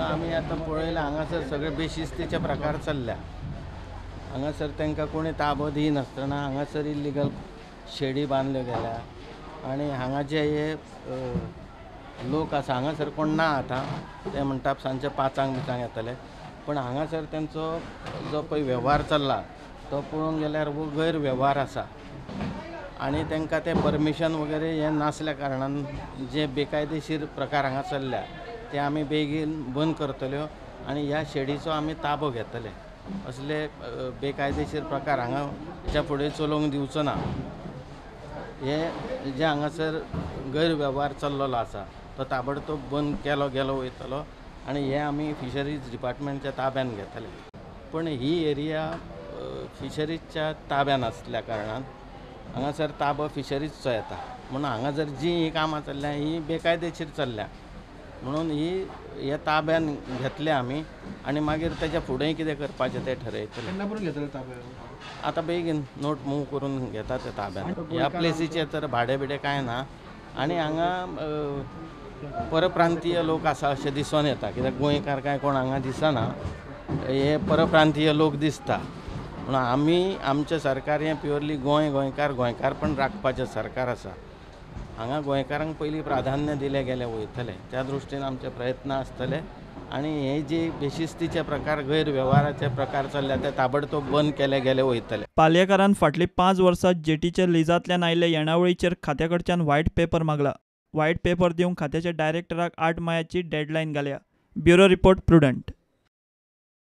आमी आतां पळयलां हांगासर सगळे बेशिस्तीचे प्रकार चल्ल्या. हांगासर तांकां कोणी ताबो दिनासतना हांगासर इल्लिगल शेडी बांदल्यो गेल्या आनी हांगा जे हे लोक आसा हांगासर कोण ना आतां, ते म्हणटा सांजचे 5 बिचांक येतले, पण हांगासर तेंचो जो पळय वेव्हार चल्ला तो पळोवंक गेल्यार हो गैरवेव्हार आसा आनी तांकां ते परमिशन वगैरे हें नासल्या कारणान जे बेकायदेशीर प्रकार हांगा चल्ल्या ते आमी बेगीन बंद करतल्यो आनी ह्या शेडीचो आमी ताबो घेतले. असले बेकायदेशीर प्रकार हांगा हेच्या फुडें चलोवंक दिवचो ना. हे जे हांगासर गैरवेव्हार चल्लेलो आसा तो ताबडतोब बंद केलो गेलो वयतलो आनी हे आमी फिशरीज डिपार्टमेंटच्या ताब्यान घेतले. पण ही एरिया फिशरीजच्या ताब्यान आसल्या कारणान हांगासर ताबो फिशरीजचो येता, म्हणून हांगा जर जी ही कामां चल्ल्या ही बेकायदेशीर चल्ल्या, म्हणून ही हे ताब्यान घेतले आमी आनी मागीर तेच्या फुडें कितें करपाचें तें ठरयतले. आतां बेगीन नोट मूव करून घेता ते ताब्यान. ह्या प्लेसीचें तर भाडें बिडें कांय ना आनी हांगा परप्रांतीय लोक आसा अशें दिसून येता, कित्याक गोंयकार कांय कोण हांगा दिसना, हे परप्रांतीय लोक दिसता. म्हणून आमी आमचें सरकार हें प्युअरली गोंय गोंयकार गोंयकारपण राखपाचें सरकार आसा. हांगा गोंयकारांक पयलीं प्राधान्य दिलें गेलें वयतलें, त्या दृश्टीन आमचे प्रयत्न आसतले आनी हे जे बेशिस्तीचे प्रकार गैरवेव्हाराचे प्रकार चल्ल्या ते ताबडतोब बंद केले गेले वयतले. पालयेकारान फाटलीं 5 वर्सां जेटीच्या लिजांतल्यान आयिल्ले येणावळीचेर खात्या कडच्यान व्हायट पेपर मागला. व्हायट पेपर दिवंक खात्याच्या डायरेक्टराक 8 मायाची डेडलायन घाल्या. Bureau report, Prudent.